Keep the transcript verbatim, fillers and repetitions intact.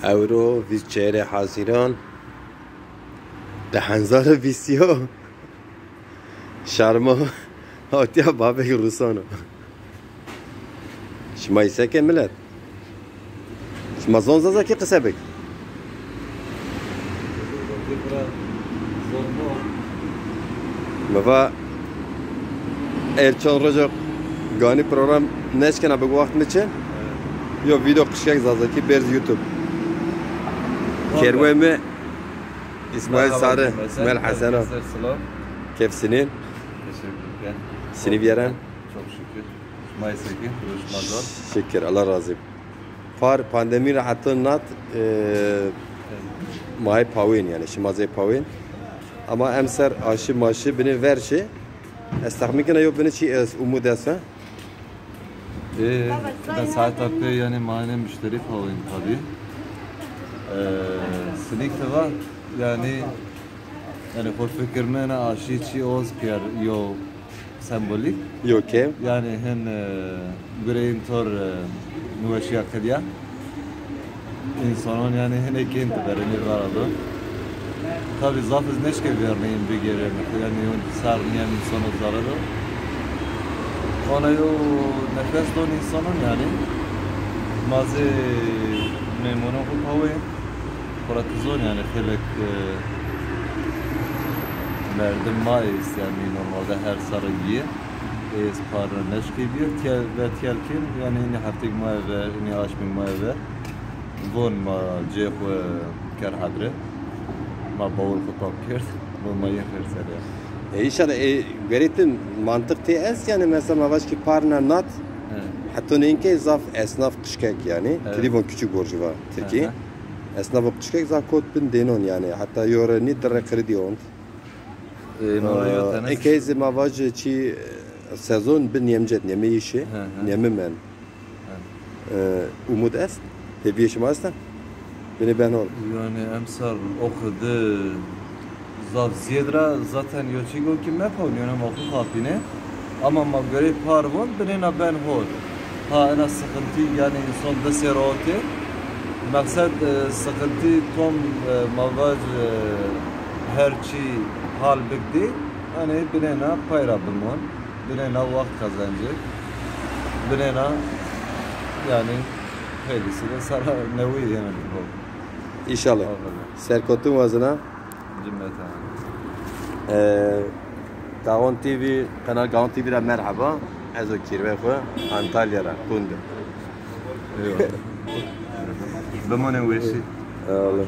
Ewro vîst çeyarê Hazîran di hezar û vîst yo. Şarma hatiya babek Rûsan o. Şima îseke milet. Şima zon Zazakî qise bik. Mi va er çend rojo ganî program neşkena bi waxt mi çi. Yo video qişkek Zazakî berz YouTube. Kerwe mi İsmail Sarı, İsmail Haseno. Kef sinin. Teşekkür ederim. Sini viyeren. Çok şükür. Şima îseke, roj ma zor. Şükür, Allah razı. Par pandemi ra heta nat, e, ma zey pawên, yanî şima zey pawên. Ama emser aşı maşı binê ver şi. Ez texmîn kena yo binê çi ez umud esta. E, ben saeta pê yanî ma hene müşterî pawên tabî. E, sinik de va yanî, yanî xo fikir mena aşî çi oz piyer yo sembolîk. Yo ke. Yanî hin, e, gureyên tor, e, niweşîya qedîya. Însanon yanî hinekên di berenî vera do. Tabî zaf iz nêşkê vernîyên bigêrên, yanî yon ser nîyen însono zere do. Ona yo nefes don însanon yanî. Ma zê mêmonon xo pawê. Xora ti zon yanî xelek, e, merdim ma est yanî normalde her serre bîye. Ez par ra neşkê bîye, tiyel, ve tiyel kên, yanî înî heftêk ma eve, înî aşmêk ma eve. Von ma cê xwu ker hedre. Ma bawul xwu pak kerd. Von ma yên xêr ser ya. E, înşallah, e, gerê ti mantiq tê est, yanî mesela ma vaj ki parna nat, he, heta nênkey zaf esnaf qişkek yanî. Evet. Ti dî von küçük borcu va Tirkî. Hı hı. Esnaf qişkek zaf kot bin dênon yanî. Heta yore nî dire kredi ont. E, no, yo, e, tene. Ekey zî ma vaj çi, e, sezon bi nîyemcet, nîyemeyîşê, hı hı, nîyemimen. Hı. E, umud est? Hêvîyê şima esta? Binê ben hol. Yanî emser o qede zaf zêd ra zaten yo çî go ki mepaw, yanî ma xwu xapîne. Ama ma gorey par von binêna ben hol. Ha, ena sıkıntı, yanî însan di serr otê. Meqsed, e, sıkıntı tom, e, ma vaj, e, her çî hal bik dî. Yanî binêna pay ra bimon. Binêna waxt qezencê. Binêna yanî xeylisi de sera newî yeno. Înşallah. Aferin. Serkotun wazena. Cümleten. Ee, Gaon T V, Kanal Gaon T V ra merheba. Ez o kirve xwu Antalya ra, Kundu. Eyvallah. Bimonê weşî. Eyvallah.